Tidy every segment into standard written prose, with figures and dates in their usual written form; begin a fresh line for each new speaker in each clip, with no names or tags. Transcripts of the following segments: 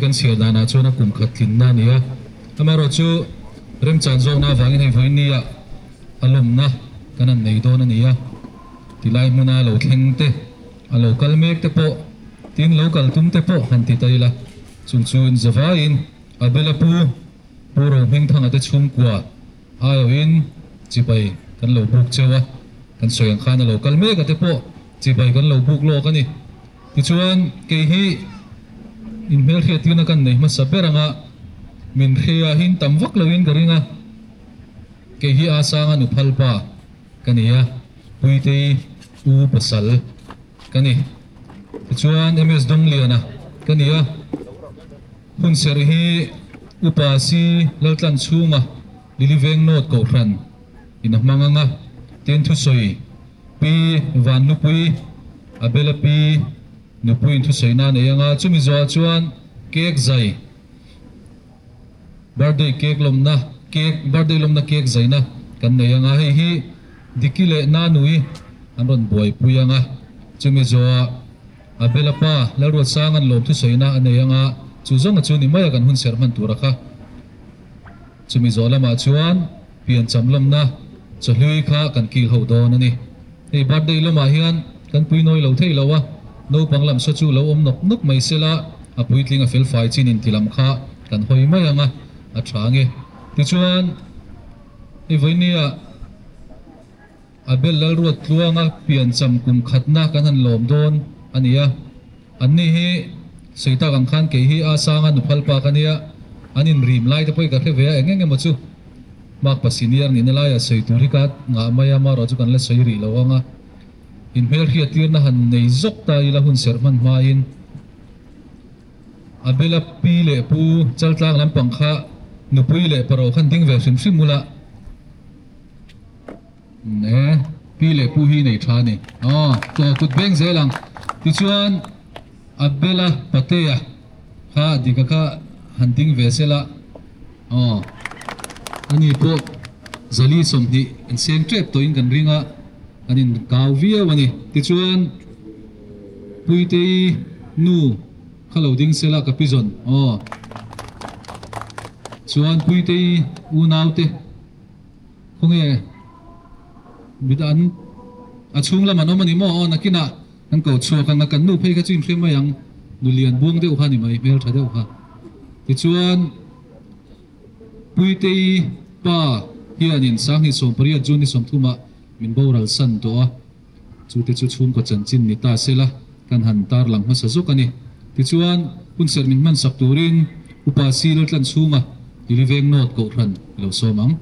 kan chhiar danah chuan a kum khat tlinna a ni a, amaherawhchu remchan zawkna avangin hei vawiin nia a lawmna kan han nei dawn a ni a, tilai hmuna lo thleng te, a lo kal mek te pawh, tin lo kal tum te pawh han ti ta ila, chung chu inzavaiin Abel-a pu, Pu Rohmingthanga te chhungkua aiawhin chibai kan lo buk cheu a, kan sawi ang khan a lo kal mek a te pawh chibai kan lo buk lawk a ni. Tichuan, kei hi inhmelhriattirna kan nei hmasa ber anga min hria hin tam vak loin ka ring a, kei hi a sanga nuphal pa ka ni a, Puitei u pasal ka ni. Tichuan, MS Dawngliana ka ni a. Hunserh hi Upa Si Laltlan chhunga Lily Veng North Kohhran in a hmang ang a, tin thusawi Pi Vanlupui, Abela Pi Nupuiin thusawi na nei ang a, chumi zawhah chuan cake zai, birthday cake lawmna cake, birthday lawmna cake zaina kan nei ang a, hei hi Diki leh Nanui an rawn buaipui ang a, chumi zawhah. Abela pa, Lalruatsanga'n lawm thusawiina a nei anga chu zawnga chu ni maia kan hun serh hman tura kha. Chumi zawh lamah chuan piancham lawmna chawhlui kha kan kil ho dawn a ni. Hei birthday lawmah hian kan pui nawi lo thei lo a, naupang lam saw chu lo awm nawk nawk mai sela a puitling a felfai chin inti lam kha kan hawi mai anga a tha nge. Tichuan, hei vawinia. Abel Lalruat Tluanga piancham kum khatna kan han lawm dawn a ni a, anni hi sawi tak ang khan kei hi a sanga nuphal pa ka nia, an inrim lai te pawh hi ka hre ve a, eng eng emaw chu Makpa senior nihna laiah sawi tur hi ka ngah mai a, amaherawh chu kan la sawi rih lo ang a, inhmelhriattirna han nei zawk ta ila hun serh hman hmain Abela pi leh pu Chaltlang lampang kha nupui leh pawh khan ding ve hrim hrim ula. E, pi leh pu hi nei tha a ni. Aw, chaw kut beng zel ang. Tichuan, Abela Patea kha dika kha han ding ve sel a. Aw, ani pawh zali 20 an seng tep tawhin kan ring a, kan inkau viau a ni. Tichuan, Puitei nu kha lo ding sel a, ka pi zawn. Aw, chuan Puitei unaute. Khawnge mit an a chhung lam an awm a ni maw? Aw nakinah kan ko chhuak ang a, kan nu phei kha chu inhre mai ang, nu lian buang deuh kha a ni mai, hmeltha deuh kha. Tichuan Puitei pa hianin 2018 June ni 30 ah min boral san tawh a, chute chu chhungkaw chanchin ni ta sela kan han tarlang hmasa zawk a ni. Tichuan hunserh min hmansak turin Upa Sil tlan chhunga Lily Veng North Kohhran i lo sawm ang.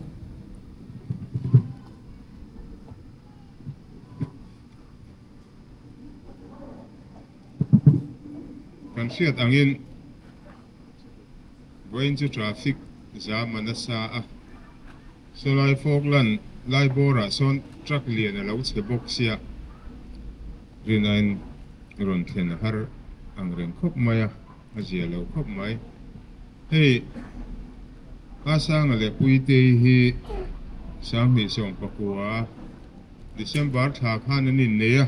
Kan hriat angin vawiin chu traffic zam a nasa a, sawlai Falkland lai bawrah sawn truck lian a lo chhe bawk sia, rinaiin rawn thlen a har ang reng khawp mai a. A zia lo khawp mai. Hei Kasanga leh Puitei hi 2019 December thla khan an innei a.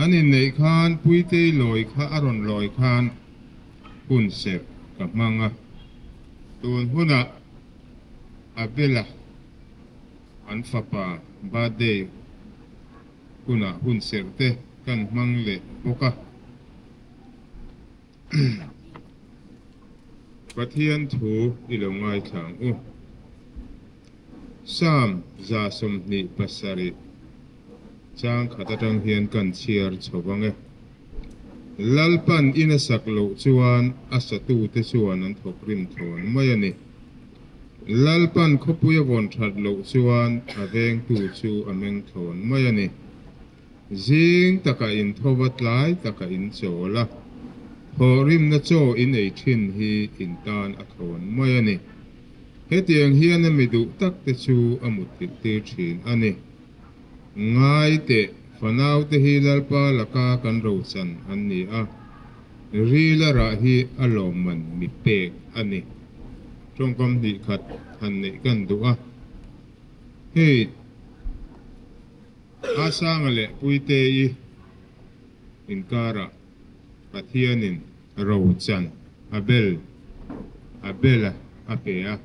An inneih khan Puitei lawi kha a rawn lawi khan hun serh ka hmang a. Tun hunah Abela an fapa birthday hunah hun serh te kan hmang leh bawk a. Pathian thu i lo ngaithla ang u. Psalm 27 chang khat atang hian kan chhiar chho vang e. Lalpan in a sak loh chuan a satute chuan an thawk rim thlawn mai a ni. Lalpan khawpui a vawn that loh chuan a vengtu chu a meng thlawn mai a ni. Zing taka in tho va tlai taka in chawl a, thawhrimna chaw in ei thin hi in tan a thlawn mai a ni. Hetiang hian a mi duh tak te chu a mutthilh tir thin a ni. Ngai teh, fanaute hi Lalpa laka kan rochan an ni a, rila rah hi a lawmman mi pek a ni. Tawngkam hnih khat han neih kan duh a, hei. Asanga leh Puitei inkarah Pathianin ro chan Abel, Abel-a a pe a.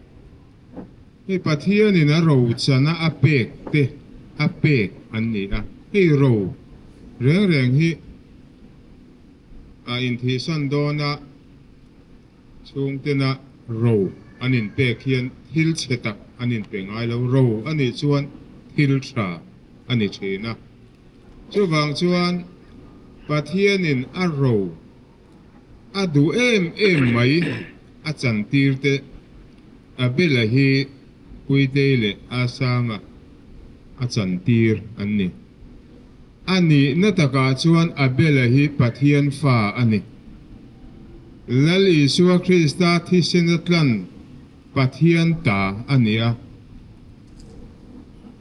Hei Pathianin a ro chana a pek te a pek an ni a. Hei ro reng reng hi a inthihsan dawn a, chhungtena ro an inpek hian thil chhe tak an inpe ngai lo. Ro a nih chuan thil tha a ni thin a. Chuvang chuan Pathianin a ro A duh em em mai a chantir te Abel-a hi Puitei leh Asanga a chantir an ni. A nihna takah chuan Abel-a hi Pathian fa a ni. Lal Isua Krista thisena tlan Pathian ta a ni a.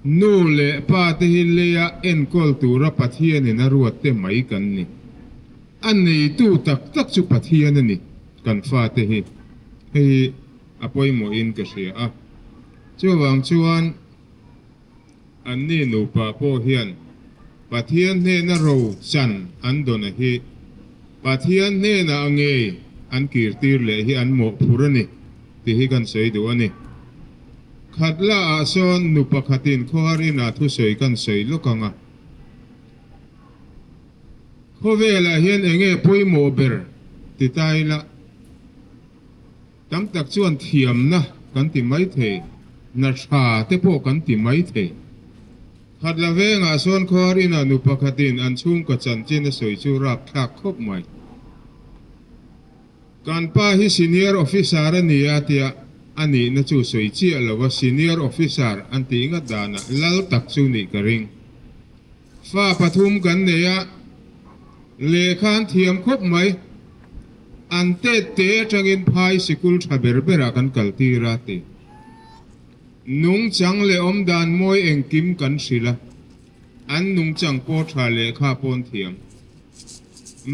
Nu leh pa te hi leia enkawl tura Pathianin a ruat te mai kan ni. A neitu tak tak chu Pathian a ni, kan fate hi. Hei hi a pawimawhin ka hria a. Chuvang chuan anni nupa pawh hian Pathian hnena ro chan an dawn a hi Pathian hnenah ngei an kirtir leh hi an mawhphur a ni tih hi kan sawi duh a ni. Khatla ah sawn nu pakhatin khawhar inah thusawi kan sawi lawk ang a. Khawvelah hian eng nge pawimawh ber ti ta ila, tam tak chuan thiamna kan ti mai thei, hna tha te pawh kan ti mai thei. Khatla vengah sawn khuar inah nu pakhatin an chhungkaw chanchin a sawi chu rapthlak khawp mai. Kan pa hi senior officer a ni a tia a nihna chu sawi chiah lova senior officer an tih ngat danah lal tak chu nih ka ring. Fa pathum kan nei a, lehkha an thiam khawp mai. An tet te atangin phai sikul tha ber berah kan kal tir a ti. Nungchang leh awmdan mawi engkim kan hrilh a, an nungchang pawh tha lehkha pawh an thiam.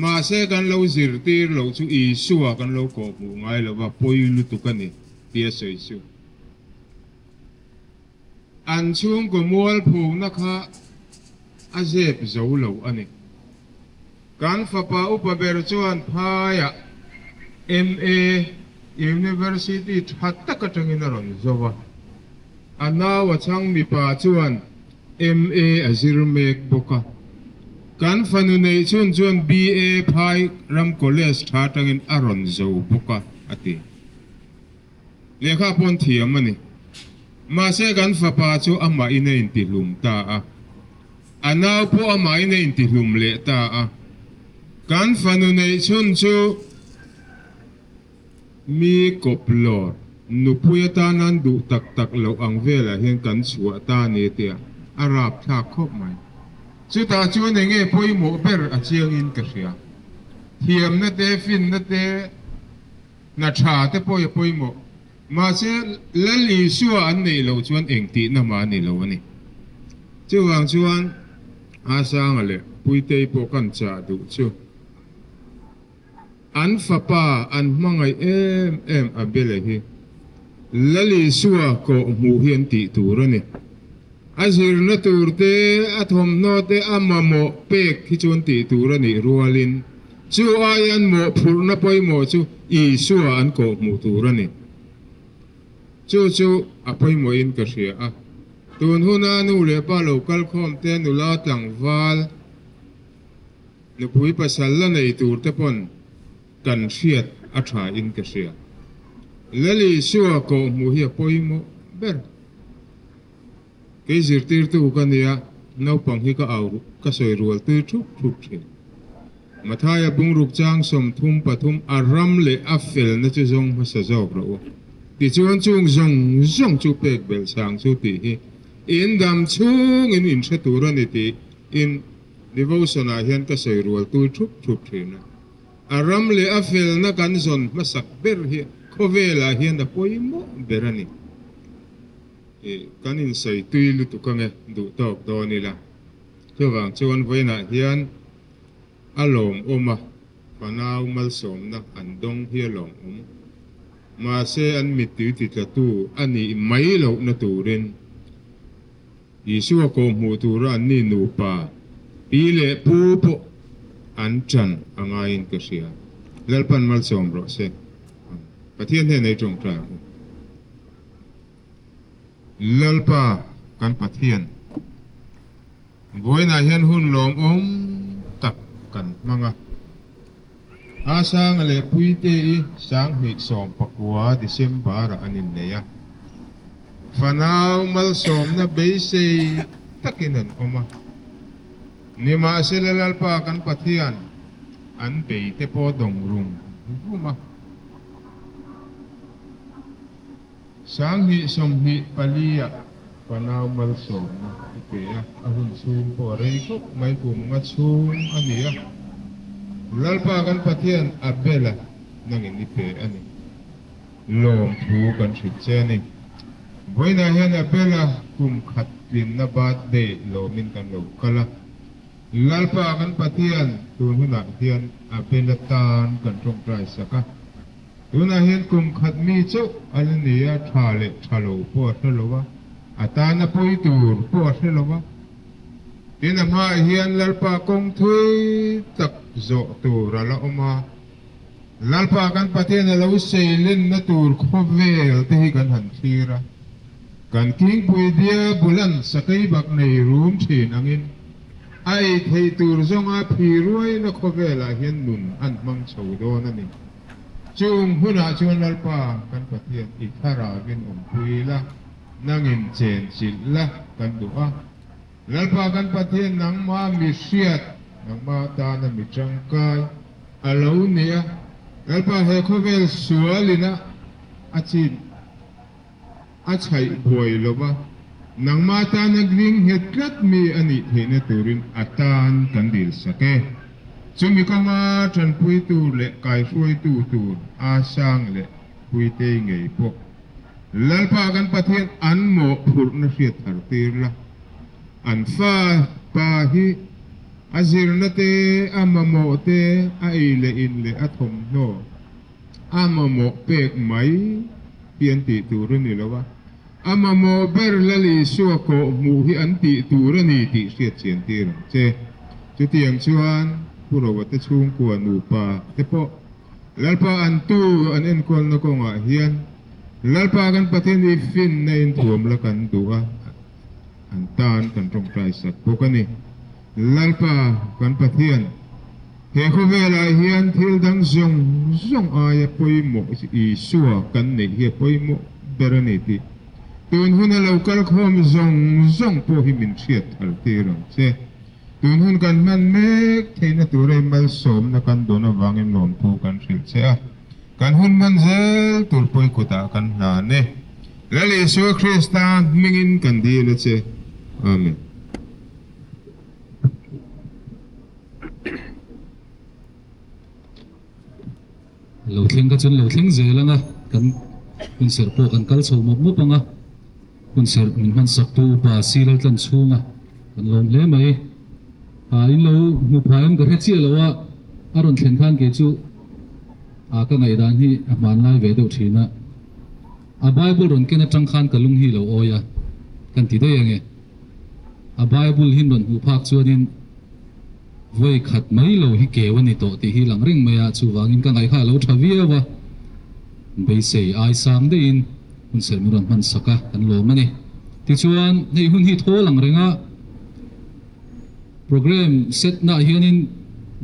Mahse kan lo zirtir loh chu Isua kan lo kawhhmuh ngai lova pawi lutuk a ni tia sawi chu. An chhungkaw mualphukna kha a zep zo lo a ni. Kan fapa upa ber chuan phaiah MA University tha tak atangin a rawn zo a, a nau a chhang mipa chuan MA a zir mek bawk a. Kan fanu neih chhun chuan BA phai ram college tha atangin a rawn zo bawk a, a ti. Lehkha pawn thiam a ni. Mahse kan fapa chu amahin a intihlum ta a. A nau pawh amahin a intihlum leh ta a. Kan fanu neih chhun chu mi kawp lawr, nupui atan an duh tak tak loh ang velah hian kan chhuah ta a ni tia a rapthlak khawp mai. Chutah chuan eng nge pawimawh ber a chiangin ka hria. Thiamna te, finna te. Hna tha te pawh i pawimawh. Mahse, Lal Isua an neih loh chuan eng tihna mah a ni lo a ni. Chuvang chuan Asanga leh Puitei pawh kan chah duh chu an fapa an hmangaih em em Abele hi Lal Isua kawh hmuh hi an tih tur a ni. A zirna tur te, a thawmhnaw te, a mamawh pek hi chu an tih tur a nih rualin chu aia an mawhphurhna pawimawh chu Isua an kawhhmuh tur a ni. Chu chu a pawimawhin ka hria a. Tun huna nu leh pa lo kal khawm te, nula tlangval, nupui pasal la nei tur te pawn kan hriat a tha in ka hria. Lal Isua kawhhmuh hi a pawimawh ber. Kei zirtirtu ka nia, naupang hi ka au ka sawi rual tui thup thup thin. Mathaia bungruk chang 33 a ram leh a felna chu zawng hmasa zawk rawh u. Tichuan chung zawng zawng chu pek belh chang chu tih hi in dam chhungin in hre tur a ni tih in devotion ah hian ka sawi rual tui thup thup thin a. A ram leh a felna kan zawn hmasak ber hi khawvelah hian a pawimawh ber a ni. Kan insawi tui lutuk ange duh tawk dawn ila. Chuvang chuan vawiinah hian a lawmawm a, fanau malsawmna an dawng hi a lawmawm. Mahse an mittui titlatu a nih mai lohna turin Isua kawhhmuh tura an ni nupa, pi leh pu pawh an ṭan a ngaiin ka hria. Lalpan malsawm rawh se. Pathian hnenah i tawngtai ang u. Lalpa kan Pathian, vawiinah hian hun lawmawm tak kan hmang a. Asanga leh Puite-i 2019 December-ah an innei a. Fanau malsawmna beisei takin an awm a. Nimahsela Lalpa kan Pathian an beite pawh dawng rum rum a. 2024 ah fanau malsawmna i pe a, a hun chhung pawh a rei khawp mai kum nga chhung a ni a. Lalpa kan Pathian a bel a, nangin i pe a ni. Lawmthu kan hrilh che a ni. Vawiinah hian a bel a, kum khat tlinna birthday lawmin kan lo kal a. Lalpa kan Pathian tun hunah hian a bel atan kan tawngtai sak a. Tunah hian kum khat mi chauh a la ni a, tha leh tha lo pawh a hre lo a, a tana pawi tur pawh a hre lo a. Tin, a hmaah hian Lalpa kawng thui tak zawh tur a la awm a. Lalpa kan Pathian a lo seilenna tur khawvel te hi kan han thlir a, kan kingpui diabulan sakei bak nei rum thin angin a ei theih tur zawnga phi ruaina khawvelah hian nun an hmang chho dawn a ni. Chung hunah chuan Lalpa kan Pathian i thlarauin awmpui la, nangin chenchilh la kan duh a. Lalpa kan Pathian nangma mi hriat, nangma tana mi tangkai a lo ni a. Lalpa he khawvel sualina a chin. A chhaih buai lo va, nangma tana ding nghet tlat mi a nih theihna turin a tan kan dil sak e. Chumi kawnga tanpuitu leh kaihruaitu tur a sang leh Puitei ngei pawh Lalpa kan Pathian an mawhphurhna hriat thar tir la. An fa pa hi a zirna te, a mamawh te, a ei leh in leh a thawmhnaw, A mamawh pek mai hi an tih tur a ni lo a, a mamawh ber Lal Isua kawh hmuh hi an tih tur a ni tih hriat chian tir ang che. Chutiang chuan Pu Roa te chhungkua nupa te pawh Lalpa an tu an enkawlna kawngah hian Lalpa kan Pathian hi finna in thuam la kan duh a, an tan kan tawngtai sak bawk a ni. Lalpa kan Pathian, he khawvelah hian thil dang zawng zawng aia pawimawh Isua kan neih hi a pawimawh ber a ni tih tun huna lo kal khawm zawng zawng pawh hi min hriat thar tir ang che. Tun hun kan hman mek theihna tura i malsawmna kan dawn avangin lawmthu kan hrilh che a, kan hun hman zel tur pawi kutah kan hlan e. Lal Isua Krista hmingin kan dil a che. Amen.
Lo thleng kha chuan lo thleng zel ang a, kan hunserh pawh kan kal chho mawp mawp ang a, hunserh min hman sak tu upa Silal tlan chhunga kan lawm hle mai. Ah in lo hmu phai em ka hre chiah lo a, a rawn thlen khan kei chu ah ka ngaihdan hi a hmanlai ve deuh thin a, a Bible rawn ken atang khan ka lung hi lo awi a, kan ti daih ang e. A Bible hin rawn hmuh phak chuanin vawi khat mai lo hi keu a ni tawh tih hi lang reng mai a, chuvangin ka ngaih kha a lo tha viau a, beisei ai sang deuhin hun serh min rawn hman sak a, kan lawm a ni. Tichuan, hei hun hi thawl ang reng a, program set naah hianin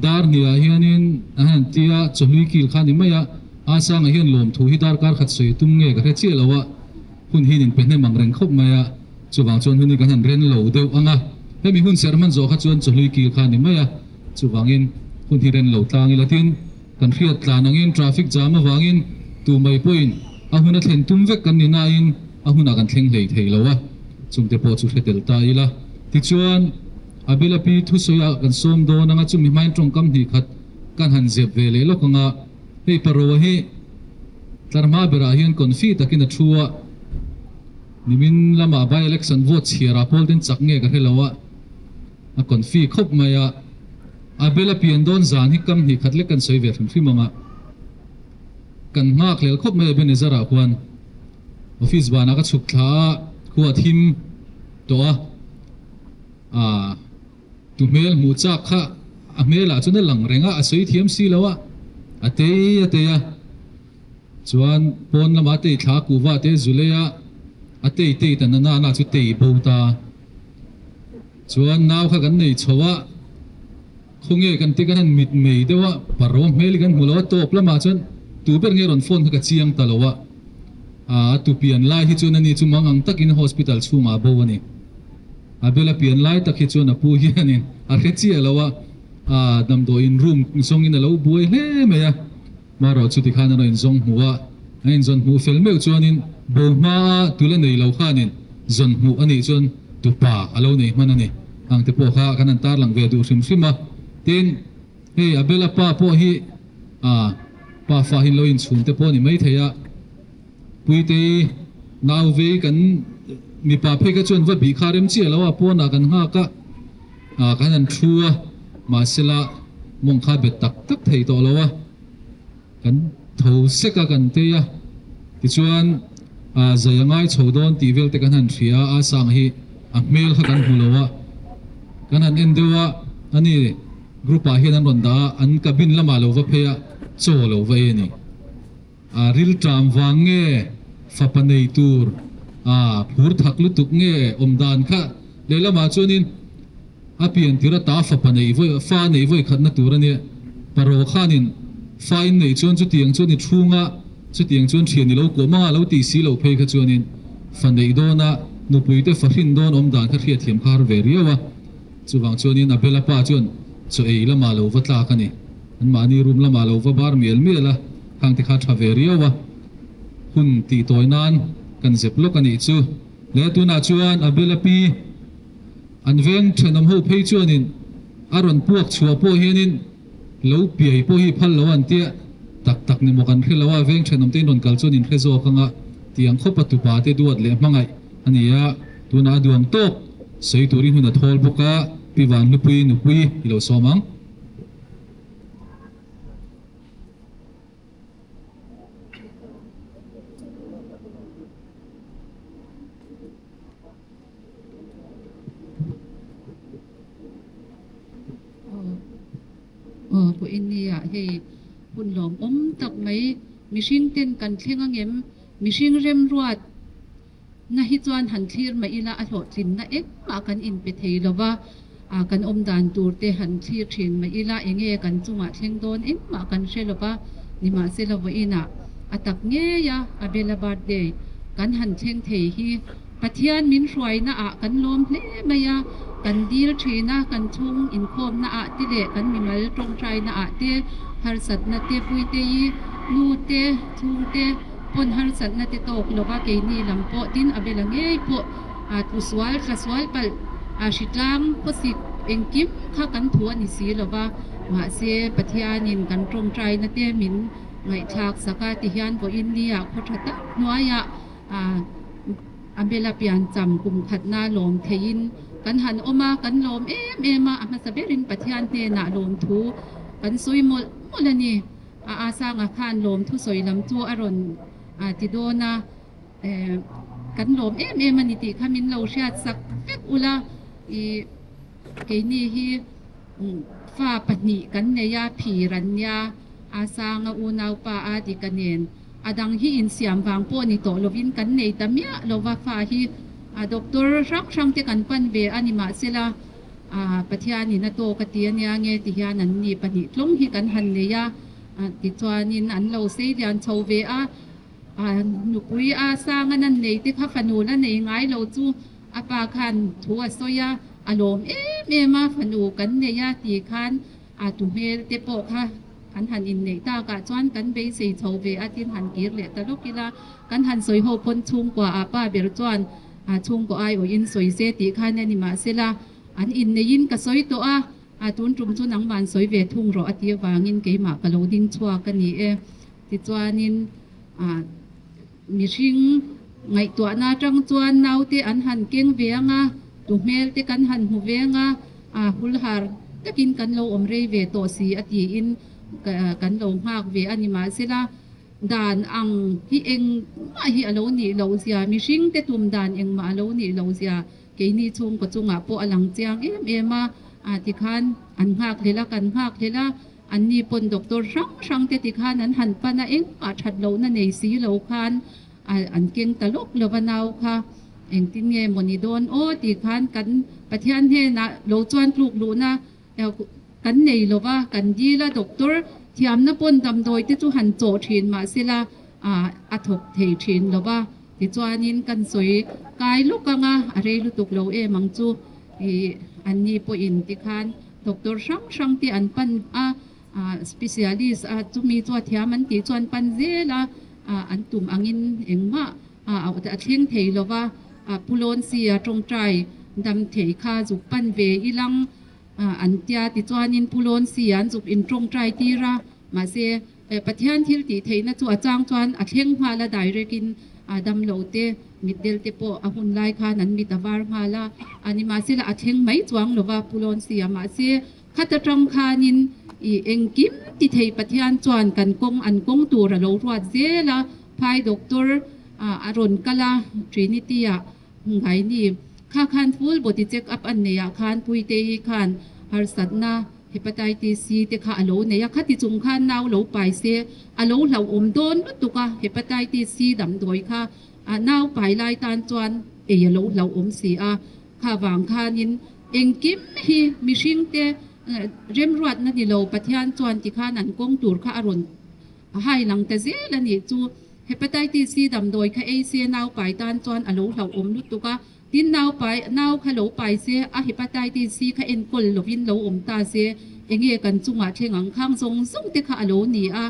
dar hniah hianin a han ti a, chawhlui kil kha a ni mai a, a sangah hian lawmthu hi darkar khat sawi tum nge ka hre chiah lo a, hun hi in pe hnem ang reng khawp mai a. Chuvang chuan hun hi kan han ren lo deuh ang a, hemi hun serh hman zawh kha chuan chawhlui kil kha a ni mai a, chuvangin hun hi ren lo tlang ila tin kan hriat tlan angin traffic jam avangin tu mai pawhin a hun a thlen tum vek kan ni nain a hunah kan thleng hlei thei lo a, chungte pawh chu hre tel ta ila. Tichuan a bela pi thusawiah kan sawm dawn ang a, chumi hmain tawngkam hnih khat kan han zep ve leh lawk ang a, hei Paroa hi tlarhma berah hian confi takin a thu a, Nimin lamah by election vote chhiar ah pawl ten chak nge ka hre lo a, a confi khawp mai a, a bel a pian dawn zan hi kam hnih khat lek kan sawi ve hrim hrim ang a, kan nghak hlel khawp mai Ebenezer ah khuan office banah ka chhuk thla a, khua thim tawh a, ah tu hmel hmuh chak kha a hmelah chuan a lang reng a, a sawi thiam si lo a, a tei a tei a. Chuan pawn lama tei thla kuhva te zu lei a, a tei tei ta na na chu tei bo ta. Chuan nau kha kan nei chho a, khawnge kan ti kan han mit mei deuh a, paro hmel hi kan hmu lo a, tawp lamah chuan tu ber nge rawn phone kha ka chiang ta lo a, a tu pian lai hi chuan ani chu mang ang takin hospital chhungah a bo a ni. A bela pian lai tak hi chuan a pu hianin a hre chiah lo a, a damdawiin room zawngin a lo buai hle mai a. Marawh chu tikhan an rawn inzawng hmuh a, an inzawn hmuh fel meuh chuanin bo hmaa tula nei lo khanin zawn hmuh a nih chuan tupa a lo nei hman a ni ang te pawh kha kan han tarlang ve duh hrim hrim a. Tin, hei Abela pa pawh hi a pa fa hin lo inchhun te pawh a ni maithei a, Puitei nau vei kan mipa phei kha chuan va bih kha rem chiah lo a, pawnah kan nghak a, kan han thu a, mahsela mawng kha bet tak tak thei tawh lo a, kan tho sek a kan tei a, tichuan zai a ngai chho dawn tih vel te kan han hria a, a sang hi a hmel kha kan hmu lo a, kan han en deuh a, ani group ah hian an rawn dah a, an cabin lamah lo va phei a, chaw lo va ei a ni. A rilṭam vang nge fapa nei tur a phur thak lutuk nge awm dan kha lehlamah chuanin a pian tir ata fapa nei vawi fa nei vawi khatna tur a nia. Paro khanin fa in neih chuan chutiang chuan i chhunga chutiang chuan thian i lo kuah manga lo tih si loh phei kha chuanin fa neih dawna nupuite fa hrin dawn awm dan kha hriatthiam kha har ve riau a. Chuvang chuanin Abela pa chuan chaw ei lamah lo va tlak a ni. An mahni room lamah lo va bar mial mial a, khang te kha tha ve riau a, hun tih tawi nan kan zep lawk a nih chu. Le tunah chuan Abela pi an veng thenawm ho phei chuanin a rawn puak chhuah pawh hianin lo piai pawh hi phal lo an tia, tak tak ni maw kan hre lo a, veng thenawm te in rawn kal chuan in hre zawk anga tiang khawp a tupa te duat leh hmangaih a ni a, tunah a duang tawk sawi turin hun a thawl bawk a, Pi Vanhlupui nupui i lo sawm ang.
Aw pawhin nia hei hun lawmawm tak mai mihring ten kan thleng angem mihring remruat Na hi chuan han thlir mah ila a hlawhtlinna engmah kan inpe thei lo va, kan awm dan tur te han thlir thin mah ila enge kan chungah thleng dawn engmah kan hre lo va, nimahsela vawiinah a tak ngei a Abela birthday kan han thleng thei hi Pathian min hruaina ah kan lawm hle mai a, kan dil thin a, kan chhung inkhawmna ah te leh kan mimal tawngtaina ah te harsatna te puitei nu te chhung te Pawn harsatna te tawk lova keini lam pawh tin a bela ngei pawh a tlu sual thla sual palh a hritlang khawsik engkim kha kan thu a ni si lova, mahse Pathianin kan tawngtaina te min ngaihthlak sak a tihian vawiin nia khaw tha tak hnuaiah a bela piancham kum khatna lawm theiin kan han awm a, kan lawm em em a, a hmasa berin Pathian hnenah lawmthu kan sawi mawlh mawlh a ni. A Asanga khan lawmthu sawi lam chu a rawn ti dawn a, kan lawm em em a ni tih kha min lo hriat sak vek ula, ih keini hi fa pahnih kan nei a, phir an nia, Asanga unaupa a ti ka nen, a dang hi insiam vang pawh ni tawh lovin kan nei ta miah lova fa hi doctor hrang hrang te kan pan ve a ni mahsela, Pathianin a tawk a ti a nia nge ti hian an ni pahnih tlawng hi kan han nei a, tichuanin an lo sei lian chho ve a, nupui a sang an an nei te kha fanu la nei ngai lo chu a pa khan thu a sawi a, a lawm em em a fanu kan nei a ti khan a tu hmel te pawh kha an han inneih takah chuan kan beisei chho ve a tin han kir leh ta lawk ila kan han sawi ho pawn chhungkua ah pa ber chuan A chhungkaw aiawhin sawi se tih khan a ni mahsela an inneihin ka sawi tawh a, a tun tum chu nangman sawi ve thung rawh a tih avangin keimah ka lo ding chhuak a ni e. Tichuanin mihring ngaihtuahna atang chuan naute an han keng ve ang a, tu hmel te kan han hmu ve ang a, a hulhar takin kan lo awm rei ve tawh si a tiin kan lo nghak ve a ni mahsela Dan ang hi engmah hi a lo nih loh zia, mihring te tum dan engmah a lo nih loh zia keini chhungkaw chungah pawh a lang chiang em em a, tikhan an nghak hlel a, kan nghak hlel a, Anni pawn doctor hrang hrang te tikhan an han pan a, engmah that lohna nei si lo khan an keng ta lawk lo va nau kha engtin nge maw ni dawn aw tih khan kan Pathian hnenah lo chuan tluk luhna kan nei lo va, kan dil a, doctor thiamna pawn damdawi te chu han chawh thin mahsela a thawk thei thin lo va, tichuanin kan sawi kai lawk ang a, a rei lutuk lo em ang chu ih anni pawhin tikhan doctor hrang hrang te an pan a, specialist a chumi chu a thiam an tih chuan pan zel a, an tum angin engmah a thleng thei lo va, Pu Lawnsi a tawngtai dam thei kha zuk pan ve ilang an tia tichuanin Pu Lawnsi an zuk in tawngtai tir a, mahse Pathian thil tih theihna chu a chang chuan a thleng nghal a direct in dam lo te mitdel te pawh a hun lai khan an mit a var nghal a, a nimahsela a thleng mai chuang lo va Pu Lawnsi a mahse Khat atang khanin i engkim ti thei Pathian chuan kan kawng an kawng tur a lo ruat zel a, phai doctor a rawn kal a, Trinity ah Ngaini kha khan full body check up an nei ah khan Puitei khan harsatna Hepatitis C te kha a lo nei a, khati chung khan nau lo pai se a lo hlauhawm dawn lutuk a, Hepatitis C damdawi kha nau pai lai tan chuan ei a lo hlauhawm si a, kha vang khanin Engkim hi mihringte remruatna ni lo Pathian chuan tikhan an kawng tur kha a rawn hai lang ta zel a nih chu. Hepatitis C damdawi kha ei se nau pai tan chuan a lo hlauhawm lutuk a, tin nau pai nau kha lo pai se a Hepatitis C kha enkawl lovin lo awm ta se enge kan chungah thleng ang khang zawng zawng te kha a lo ni a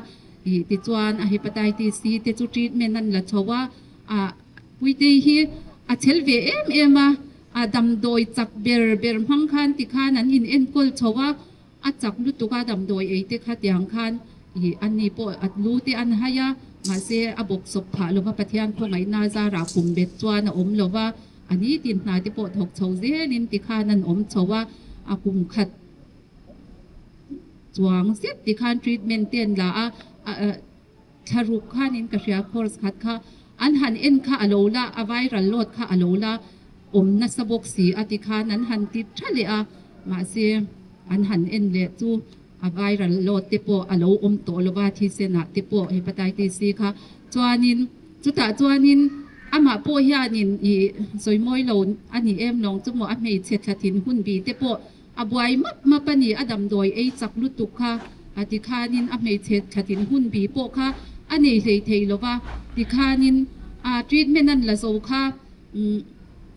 ih tichuan a Hepatitis C te chu treatment an la chho a, a Puitei hi a chhel ve em em a. A damdawi chak ber ber hmang khan ti khan an in enkawl chho a, a chak lutuk a damdawi ei te kha tiang khan ih an ni pawh a lu te an hai a, mahse a bawk sawp phah lova Pathian khawngaihna zarah kum bet chuan a awm lova, a nitin hna te pawh thawk chho zelin ti khan an awm chho a, a kum khat chuang zet ti khan treatment te an la a, Thla ruk khanin ka hria course khat kha an han en kha a lo la, a viral load kha a lo la awm nasa bawk si a ti khan an han ti tha leh a, mahse an han en leh chu a viral load te pawh a lo awm tawh lo va thisenah te pawh hepatitis C kha chuanin chutah chuanin amah pawh hianin ih sawi mawi lo a ni em lawng chu maw a hmeichhe thla thin hun bi te pawh A buai map map a ni, a damdawi ei chak lutuk kha a tikhanin a hmeichhe thlatin hun bi pawh kha a nei hlei thei lo va, tikhanin a treatment an la zo kha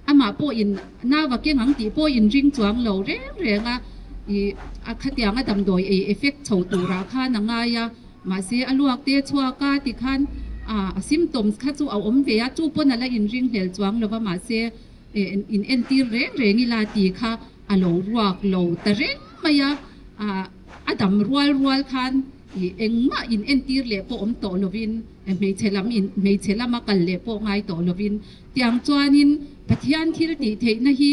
amah pawhin nau a keng ang tih pawh inring chuang lo reng reng a, ih a khatiang a damdawi ei effect chho turah khan a ngai a, mahse a luak te chhuak a tikhan a symptoms kha chu a awm ve a, chu pawn a la inring hlel chuang lo va, mahse in entir reng reng ila tih kha A lo ruak lo ta reng mai a, a dam rual rual khan ih engmah in entir leh pawh awm tawh lovin hmeichhe lam in hmeichhe lama kal leh pawh ngai tawh lovin tiang chuanin Pathian thil tih theihna hi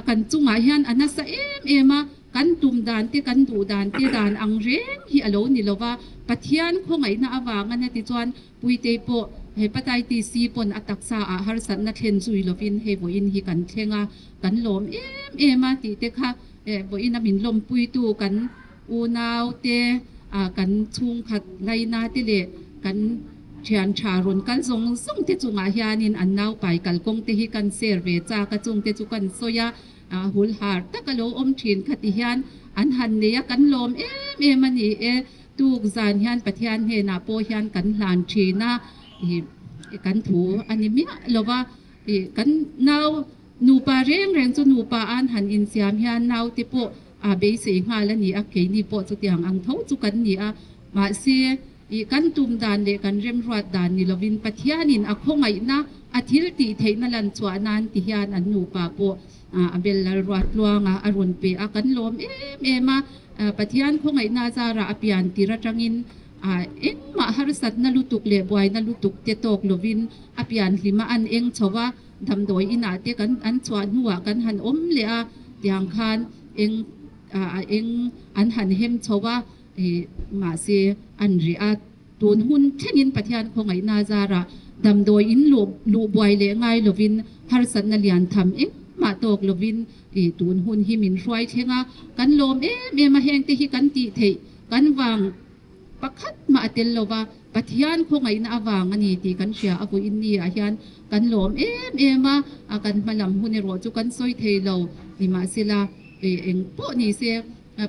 kan chungah hian a nasa em em a, kan tum dan te kan duh dan te dan ang reng hi a lo ni lova, Pathian khawngaihna avanga na tichuan Puitei pawh Hepatitis C pawn a taksa ah harsatna thlen zui lovin hei vawiin hi kan thleng a, kan lawm em em a tih te kha vawiin a min lawmpuitu kan unau te, kan chhungkhat laina te leh kan thian tha rawn kal zawng zawng te chungah hianin an naupai kalkawng te hi kan share ve chak a, chung te chu kan sawi a, hul har tak a lo awm thin kha ti hian an han nei a, kan lawm em em a ni e. Tuk zan hian Pathian hnenah pawh hian kan hlan thin a, ih kan thu a ni miah lo va, ih kan nau nupa reng reng chu nupa an han insiam hian naute pawh a beisei nghal a ni a, keini pawh chutiang ang tho chu kan ni a, mahse ih kan tum dan leh kan remruat dan ni lovin Pathianin a khawngaihna a thil tih theihna lan chhuah nan ti hian an nupa pawh a bel lal ruat tluanga a rawn pe a, kan lawm em em a, Pathian khawngaihna zarah a pian tir atangin engmah harsatna lutuk leh buaina lutuk te tawk lovin a pian hlim a, an eng chho a, damdawi inah te kan an chhuah hnuah kan han awm leh a, tiang khan eng a eng an han hem chho a, mahse an reh a. Tun hun thlengin Pathian khawngaihna zarah damdawi in luh luh buai leh ngai lovin harsatna lian tham engmah tawk lovin ih tun hun hi min hruai thleng a, kan lawm em em a, hengte hi kan tih theih Kan vang pakhat mah a tel lova, Pathian khawngaihna avang a ni tih kan hria a vawiin ni ah hian kan lawm em em a, a kan hma lam hun erawh chu kan sawi thei lo nimahsela eng pawh ni se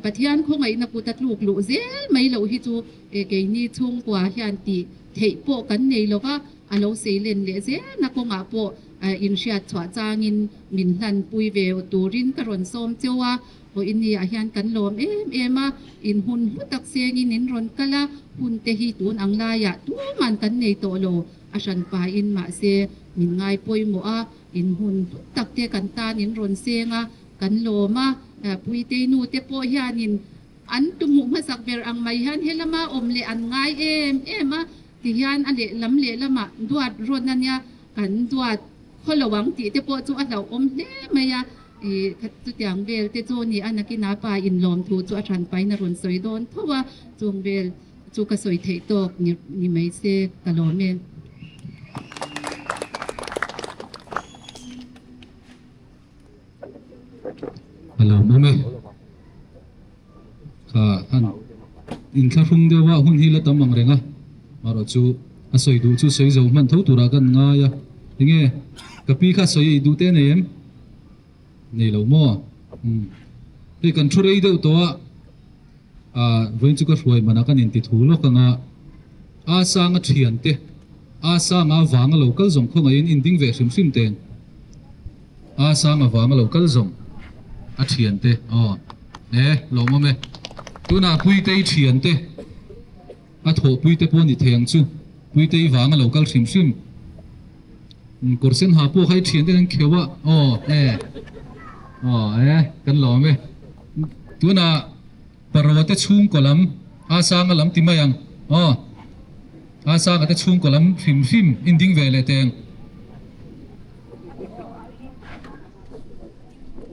Pathian khawngaihna kut a tluk luh zel mai loh hi chu keini chhungkua hian tih theih pawh kan nei lova, a lo seilen leh zelna kawngah pawh inhriat chhuah changin min hlanpui ve turin ka rawn sawm cheu a. Vawiin ni ah hian kan lawm em em a, in hun hlu tak sengin in rawn kal a, hun te hi tun ang laiah tuman kan nei tawh lo, a hran pahin mahse min ngai pawimawh a, in hun hlu tak te kan tan in rawn seng a, kan lawm a, Puitei nu te pawh hianin an tumhmuh hmasak ber ang mai hian helama awm leh an ngai em em a, tihian a lehlam lehlamah duat rawn a nia, kan duat khaw lo ang tih te pawh chu a hlauhawm hle mai a. I khat chutiang vel te chu ni a, nakin a pa in lawm thu chu a hran pain a rawn sawi dawn tho a, chung vel chu ka sawi theih tawk ni mai se ka lawm e.
A lawmawm e. Kha han inthlahrung deuh a, hun hi la tam ang reng a, marawh chu a sawi duh chu sawi zo hman tho turah kan ngai a, enge ka pi kha sawi ei duh te nei em? Nei lo maw? Umm hei kan thu rei deuh tawh a, ah vawiin chu ka hruai manah kan inti thu lawk ang a, a sanga thian te, a sanga vanga lo kal zawng khawngaihin inding ve hrim hrim teng. A sang avanga lo kal zawng a thiante aw e lawmawm e. Tunah Puitei thiante a thawhpui te pawh ni thei ang chu Puitei vanga lo kal hrim hrim kawr sen ha pawh kha i thiante an kheuh a aw e aw e kan lawm e. Tunah Paroa te chhungkaw lam a sanga lam ti mai ang aw a sanga te chhungkaw lam hrim hrim inding ve leh teng.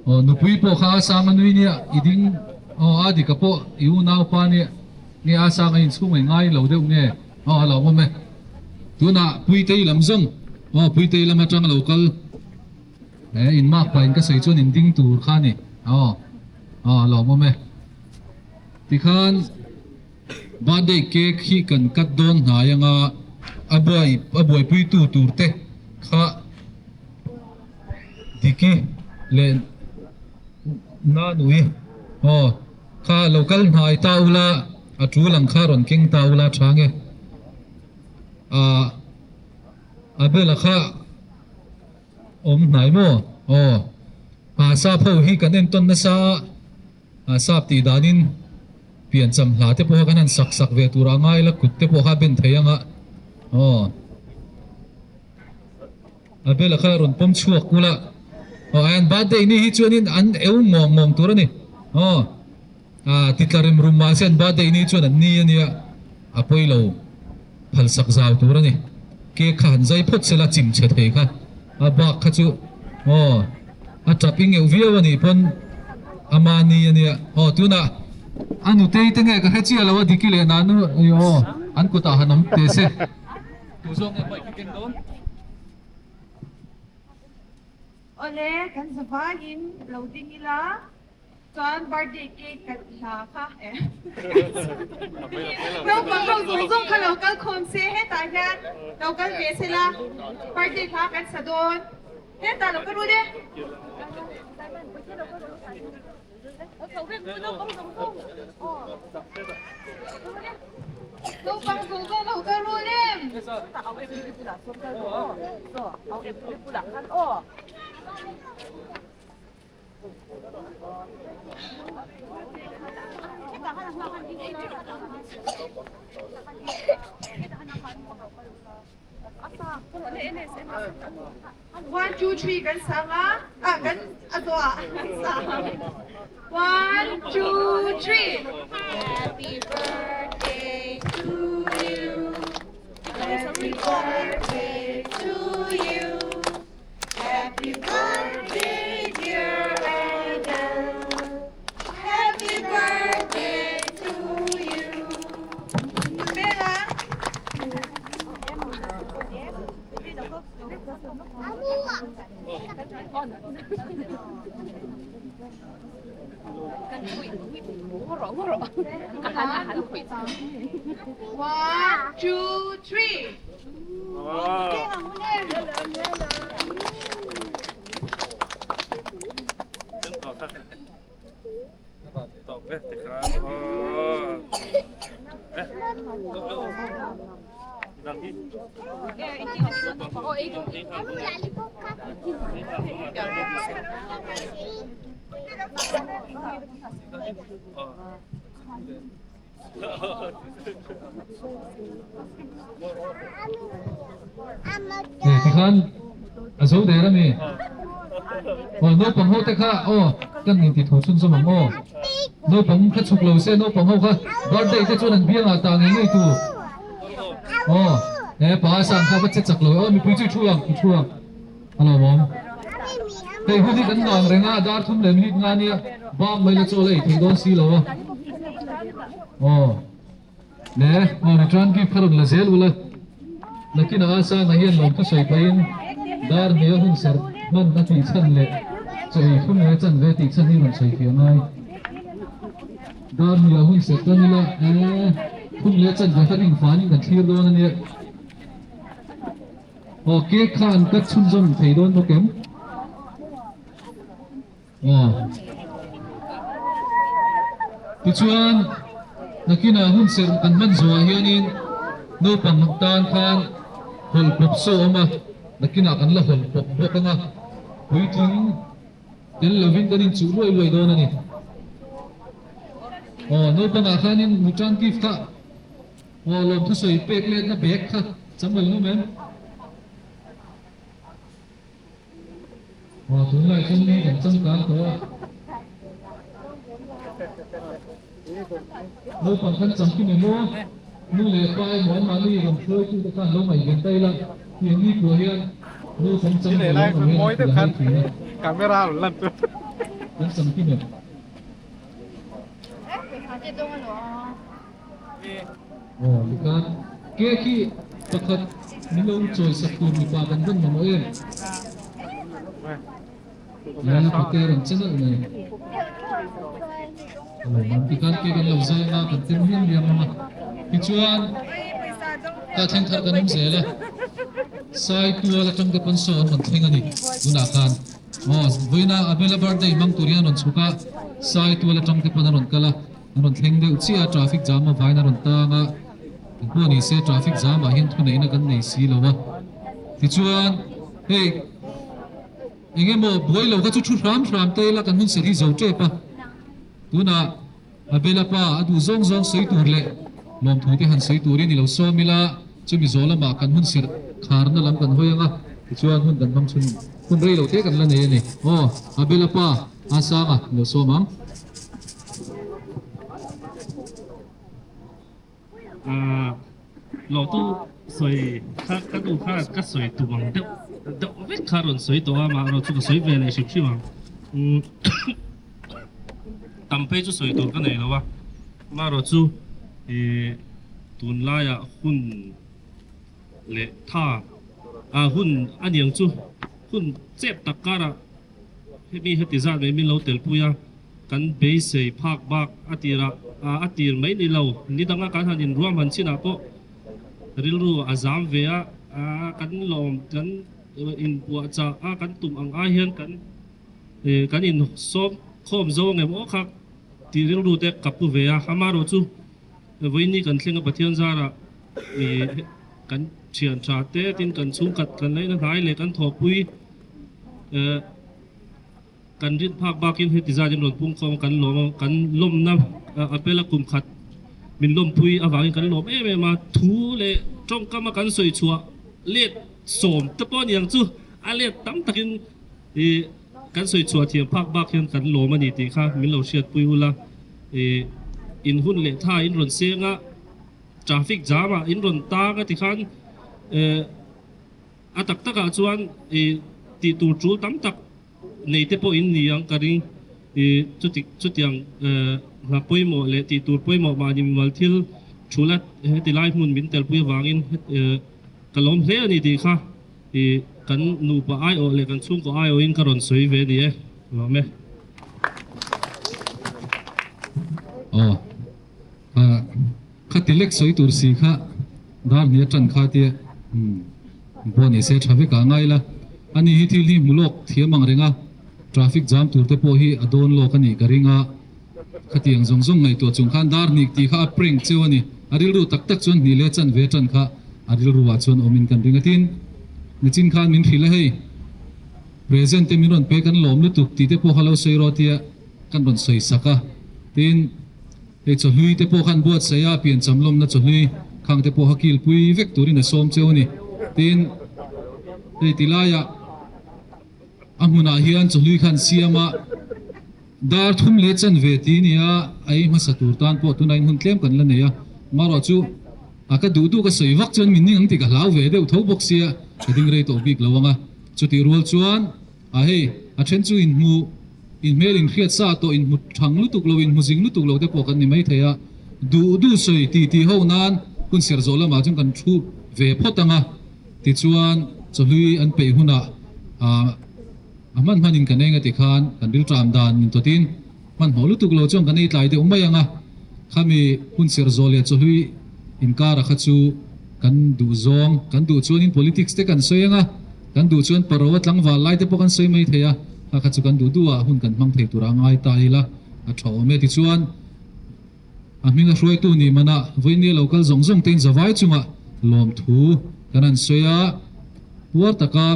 Aw nupui pawh kha a sang a nui nia i ding aw a dika pawh i unau pa nia nge a sang a inchhung ei ngai lo deuh nge aw a lo awm e tunah Puitei lam zawng aw Puitei lam atang a lo kal e in mark pahin ka sawi chuan in ding tur kha a ni aw aw a lo awm e tikhan Birthday cake hi kan cut dawn hnai anga a buai a buaipuitu tur te kha Diki leh Nanui aw kha lo kal hnai ta ula a tul ang kha rawn keng ta ula tha nge ah Abel-a kha awm hnai maw aw ah sap ho hi kan entawn nasa a. A sap tih danin piancham hla te pawh kha kan han sak sak ve tur a ngai la kut te pawh kha a ben thei ang a aw a bela kha rawn pawm chhuak kul a aw an birthday ni hi chuanin an eu ngawng ngawng tur a ni aw a ti tla rem rum mahse an birthday ni chuan an ni a nia a pawi lo phal sak zau tur a ni cake kha han zai phawt sela chim chhe thei kha a bak kha chu aw. A tap i ngeuh viau a nih pawn a mahni a nia. Aw tunah a nutei te nge ka hre chiah lo a Diki leh Nanu i aw an kutah han awm teh se. Tu zawk nge bike i keng dawn?
Awle kan zavaiin lo ding ila. Chuan birthday cake kan hla kha e. Naupang ho zawng zawng kha lo kal khawm se hetah hian lo kal ve se la birthday hla kan sa dawn hetah lo ka rut e. Naupang zawng zawng lo ka rut em. One, two, three kan sang a, ah kan a zawh kan sang. One, two, three. Happy birthday to you. Happy birthday to you. Happy birthday dear Adele Happy birthday to you Bella One, two, three.
Hei tikhan a zo der ami aw naupang ho te kha aw kan inti thu chhunzawm ang aw naupang kha chhuk lo se naupang ho kha birthday te chuan an biangah tah ngei ngei tur aw he pa sang kha va che chak lo aw mipui chu i thu ang i thu ang a lawmawm hei hun hi kan ngang reng a dar thum leh minute nga nia bak mai la chaw la ei thei dawn si lo a aw. Le, aw return gift kha rawn la zel ula, nakinah a sangah hian lawmthu sawi pahin dar hmel hun serh hman a tih chhan leh chaw ei thum leh chanve tih chhan hi rawn sawi fiah ngai. Dar hmel hun serh tan ila ee thum leh chanve kha ring fanin kan thlir dawn a nia. Aw cake kha an cut chhunzawm thei dawn bawk em? Aw. Tichuan, nakinah hun serh kan hman zawhah hianin naupang tan khan hawlh pawp saw a awm a, nakinah kan la hawlh pawp bawk ang a, puitling tel lovin kan inchuh luai luai dawn a ni. Aw, naupangah khanin return gift kha aw lawmthusawi pek letna bag kha cham lo num em? Aw tunlai chuan mi kan changkang tawh a, naupang khan changkim emaw nu leh pa emaw anmahni rawn hruaitu te khan lo ngaihven ta ila tiang ni pawh hian naupang chang ve lo ang hian a ti hai thin a, kan changkim em? Aw tikhan cake hi pakhat min lo chawi sak tur mipa kan vawn mamawh em? Lal pate rawn che nalh mai. A lo awm tikhan cake an lo zai anga kan tem hliam hliam ang a. Tichuan ka thleng thar kan awm zel a, Sai tual atang te pawn saw an rawn thleng a ni tunah khan. Aw vawiina Abela birthday hmang tur hian a rawn chhuk a, Sai tual atang te pawn a rawn kal a. A rawn thleng deuh chiah a, traffic jam a vain a rawn tang a, engpawh ni se traffic jam ah hian thuneihna kan nei si lo a. Tichuan, hei eng emaw buai lo kha chu thu hram hram te ila kan hun ser hi zo tep a. Tunah Abela pa a duh zawng zawng sawi tur leh lawmthu te han sawi turin i lo sawm ila, chumi zawh lamah kan hun serh kharna lam kan hawi ang a, tichuan hun kan hmang chhun hun rei lo te kan la nei a ni. Aw, Abela pa a sanga i lo sawm ang.
Lawhtu sawi kha ka nu kha ka sawi tum ang deuh deuh vek kha rawn sawi tawh a, amaherawhchu ka sawi ve leh hrim hrim ang. Tam phei chu sawi tur ka nei lo a, amaherawhchu ih tunlaiah hun leh tha ah hun a niang chu hun chep tak karah Hemi heti zat mai min lo telpui a, kan beisei phak bak a tirah a tir mai ni lo, ni danga kan han inruam han chinah pawh rilru a zam ve a, kan lawm kan inpuahchah a kan tum ang ai hian kan kan insawm khawm zo ang em aw kha tih rilru te ka pu ve a, amaherawhchu vawiin ni kan thleng a Pathian zarah kan thian tha te tin kan chhungkhat kan laina hnai leh kan thawhpui Kan rin phak bakin heti zat in rawn pung khawm a, kan lawm a, kan lawmna a pel a kum khat min lawmpui avangin kan lawm em em a, thu leh tawngkam a kan sawi chhuah let sawm te pawh a ni ang chu, a let tam takin ih kan sawi chhuah thiam phak bak hian kan lawm a ni tih kha min lo hriatpui ula, ih in hun leh tha in rawn seng a, traffic jam ah in rawn tang a tikhan eh. A tak takah chuan i tih tur tul tam tak nei te pawh in ni ang ka ring. I chuti chutiang hna pawimawh leh tih tur pawimawh mahni mimal thil thula heti lai hmun min telpui avangin ka lawm hle a ni tih kha i kan nupa aiawh leh kan chhungkaw aiawhin ka rawn sawi ve a ni e. Lawm e.
Aw Khati lek sawi tur si kha dar hnih atan kha tia umm pawh ni se tha vek ah ngai la. Ani hi thil hi hmu lawk thiam ang reng a, traffic jam tur te pawh hi a dawn lawk a nih ka ring a. Khatiang zawng zawng ngaihtuah chung khan dar hnih tih kha a prank cheu a ni. A rilru tak tak chuan hnih leh chan ve tan kha a rilru ah chuan awm in kan ring a. Tin, nichin khan min hrilh a hei present te min rawn pe kan lawm lutuk tih te pawh kha lo sawi rawh tia kan rawn sawi sak a. Tin. Hei chawhlui te pawh khan buatsaih a, piancham lawmna chawhlui khang te pawh kha kilpui vek turin a sawm cheu a ni. Tin, hei ti laiah a hmunah hian chawhlui khan siam a, dar thum leh chanve ti nia a ei hmasa tur tan pawh tunah in hun tlem kan la nei a, marawh chu a ka duh duh ka sawi vak chuan min ning ang tih ka hlau ve deuh tho bawk sia, ka ding rei tawh bik lo ang a, chutih rual chuan. A hei, a then chu inhmu, inhmel inhriat sa tawh inhmu thang lutuk lo, inhmu zing lutuk lo te pawh kan ni maithei a. Duh duh sawi ti ti ho nan hun serh zawh lamah chuan kan thu ve phawt ang a. Tichuan, chawhlui an peih hunah a hman hmanin kan eng a ti khan kan rilṭam dan min tawtin hmanhmawh lutuk lo chuan kan ei tlai deuh mai ang a. Khami hun serh zawh leh chawhlui inkara kha chu kan duh zawng, kan duh chuanin politics te kan sawi ang a. Kan duh chuan paro a tlangval lai te pawh kan sawi mai thei a, kha kha chu kan duh duh ah hun kan hmang thei tur a ngai ta ila a tha awm e. Tichuan a hming a hruaitu nih manah vawinia lo kal zawng zawng tein zavai chungah lawmthu kan han sawi a, puar taka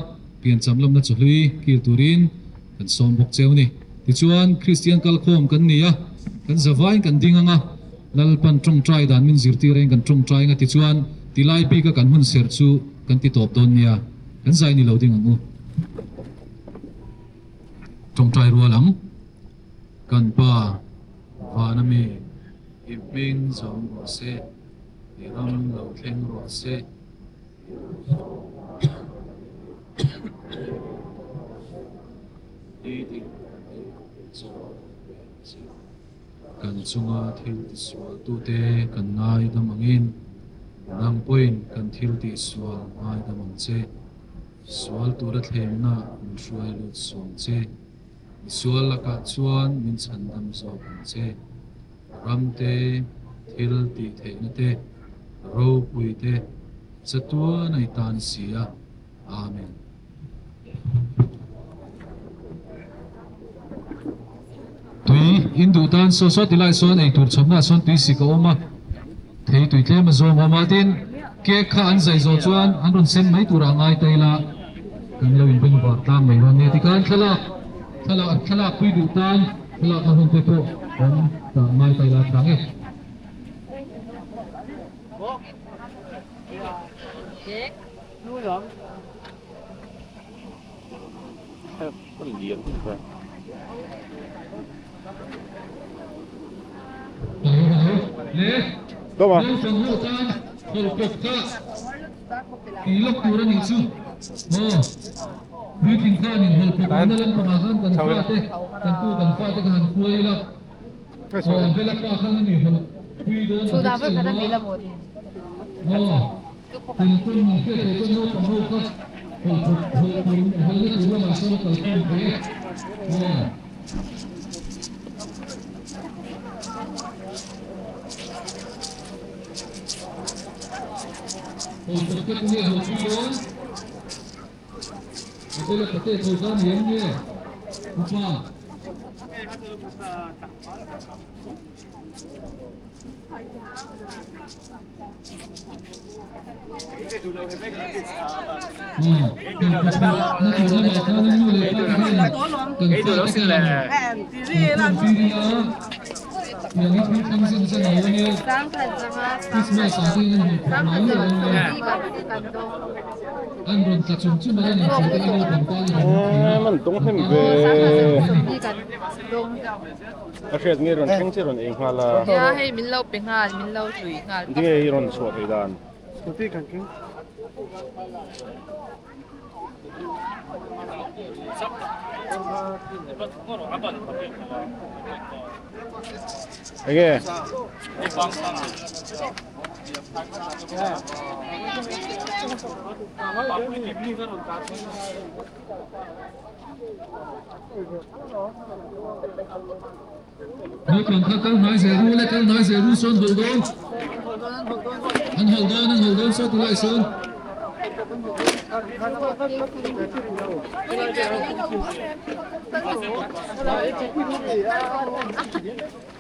piancham lawmna chawhlui kil turin kan sawm bawk cheu ni. Tichuan Kristian kalkhawm kan ni a, kan zavaiin kan ding ang a, Lalpan tawngtai dan min zirtir ain kan tawngtai ang a, tichuan tilai bika kan hun serh chu kan ti tawp dawn nia, kan zai ni lo ding ang u. Tawngtai rual ang. Kan Pa, Vana mi, i hming zawm rawh se, i ram lo thleng rawh se. I ding kan zawm rawh se. Kan chunga thil tisualtute kan ngaidam angin, nang pawhin kan thil tihsual ngaidam ang che. Sual tura thlemna min hruai lut suang che. Misual lakah chuan min chhandam zawk ang che. Ramte, thil tihtheihna te, ropui te, chatuan a i tan si a. Amen. Tui in duh tan saw saw ti lai sawn ei tur chhawmna ah sawn tui sik a awm a, thei tui tlem a zawng a awm a, tin cake kha an zai zawh chuan an rawn sen mai turah ngai ta ila kan lo inbeng var tlang mai dawn nia tikhan thlalak thlalak thlalak pui duh tan thlalak na hun te pawh awm ta ngai ta ila tlang e.
A hriat nge rawn thleng che rawn ei nghal a.
Nia hei min lo pe nghal min lo hlui nghal.
Tinge i rawn chhuah theih dan?
Scooty kan keng.
Enge?
Naupang kha kal hnai zel ru le, kal hnai zel ru sawn hawlh dawn. An hawlh dawn, an hawlh dawn saw tilai sawn.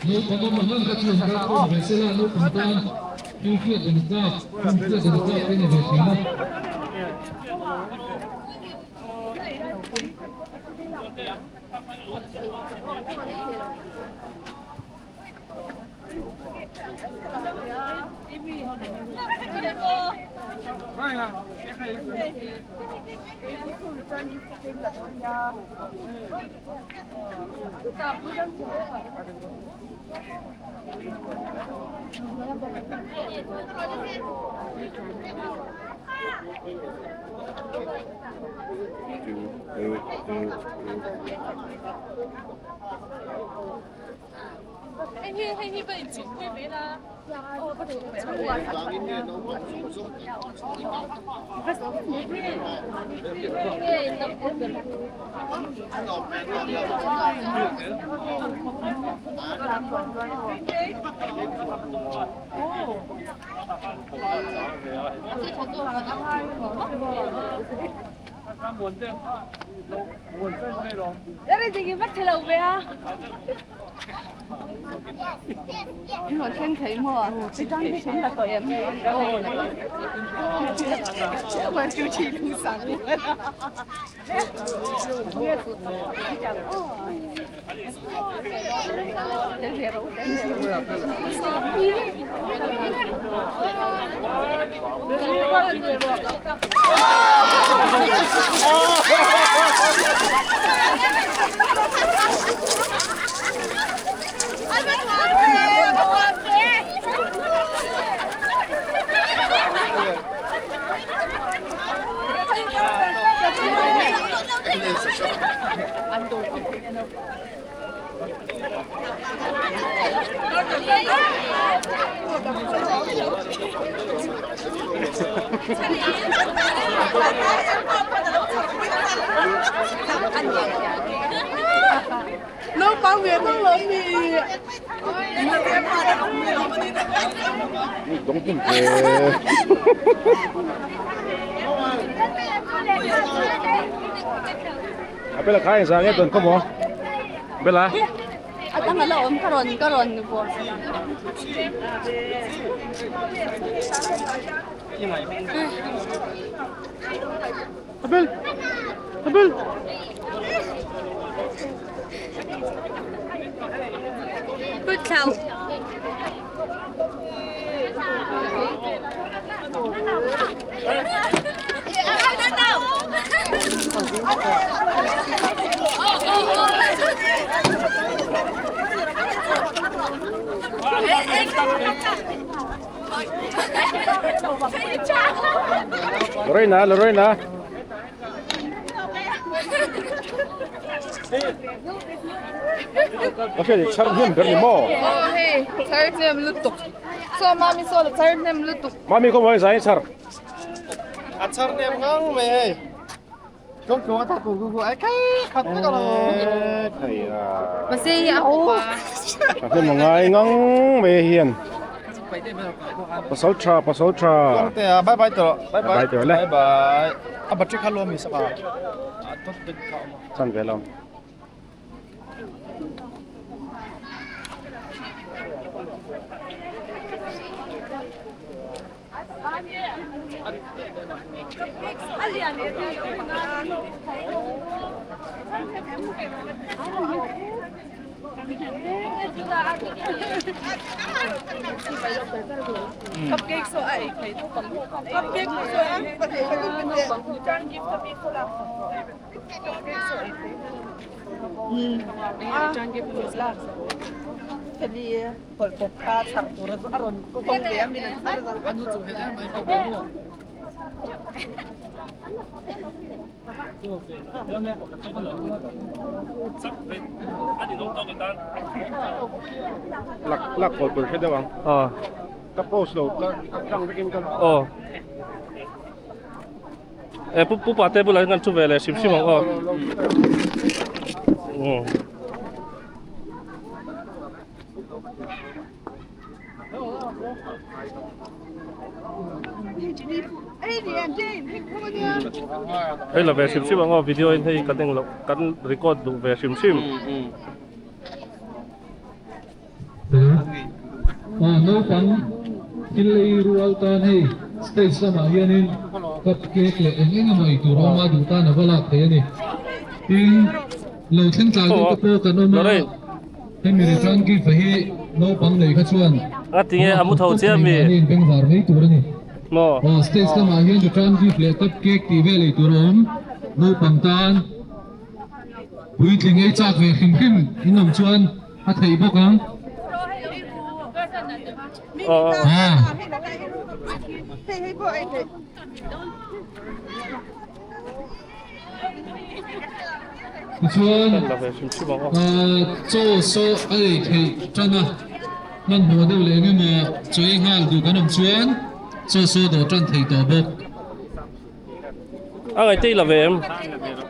Naupang awm ang ang kha chu an kal khawm ve sela, naupang tan thil hriat an tlak, hun hriat an tlak te ni ve thin a.
Bela kha engzah nge dawn khaw maw? Bela.
A dang a la awm ka rawn ka rawn vuah.
Abel! Abel!
Put thlau.
Lorena, Lorena. Ka hriat i chhar hnem ber ni maw?
Aw hei, chhar hnem lutuk. Saw mami saw la chhar hnem lutuk.
Mami khaw mawi zai chhar.
A chhar hnem ngang mai hei. Tlawng tlawng a tha tur khu khu ai khai khat vek a lo.
Khai a.
Mahse hi a hawp a.
Tha hnem a ngai ngang mai hian. Pasal tha, pasal tha.
Tlawng te a, bye bye tawh. Bye bye.
Bye tawh le.
Bye bye. A battery kha lo mi sak a. A tot dik kha awm a.
Chan ve lo. Lak lak haw tur hre deuh ang. Ka post lo tlang vekin ka.
E pu pu pate bulah hian kan thu ve leh hrim hrim ang aw. Hei la ve hrim hrim ang aw video in hei kan englo kan record duh ve hrim hrim.
Aw naupang thil ei rual tan hei stage lamah hianin cup cake leh eng eng emaw ei tur a awm a duh tan a va lak thei a ni. Tin lo thleng tlai deuh te pawh kan awm a hemi return gift a hi naupang nei kha chuan mahni in bengvar mai tur a ni. Aw stage lamah hian return gift leh cup cake tih vel ei tur a awm naupang tan. Puitling ei chak ve hrim hrim in awm chuan a theih bawk ang. Tichuan chaw saw a ei theih tan a, hmanhmawh deuh leh eng emaw chaw ei nghal duh kan awm chuan chaw saw dawh tan thei tawh bawk.
A ngaih tei la ve em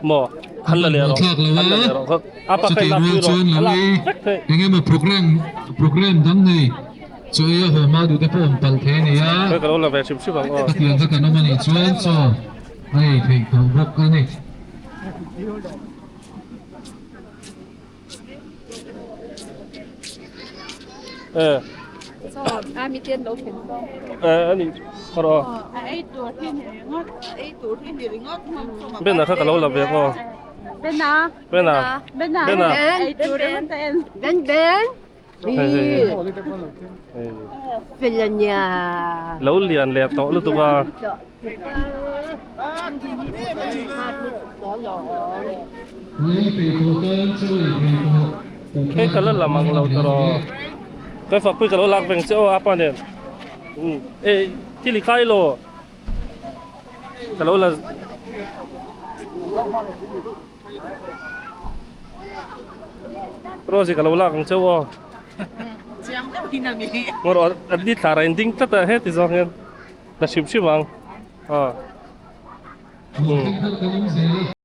maw han la leh rawh han la leh rawh a pa kha lak pui rawh a lak vek theih.
Eng emaw program program dang nei chaw ei a haw hma duh te pawh awm palh thei a ni a.
Ka lo la ve hrim hrim ang aw.
Khatiang kha kan awm a nih chuan chaw a ei theih tawh bawk a ni.
Eh. Eh ani karo. Bena kha ka lo la ve ko.
Bena.
Bena.
Bena.
Bena.
Ben Ben.
Lo lian leh tawh lutuk a. Hei ka la lam ang lo ta rawh. Ka fakpui ka lo lak veng che aw apa nen. E thil i khai lo. Ka lo la. Rose ka lo lak ang cheu aw. Ngawr aw an ni thla rain ding tlat a heti zawng hian la hrim hrim ang.
Umm.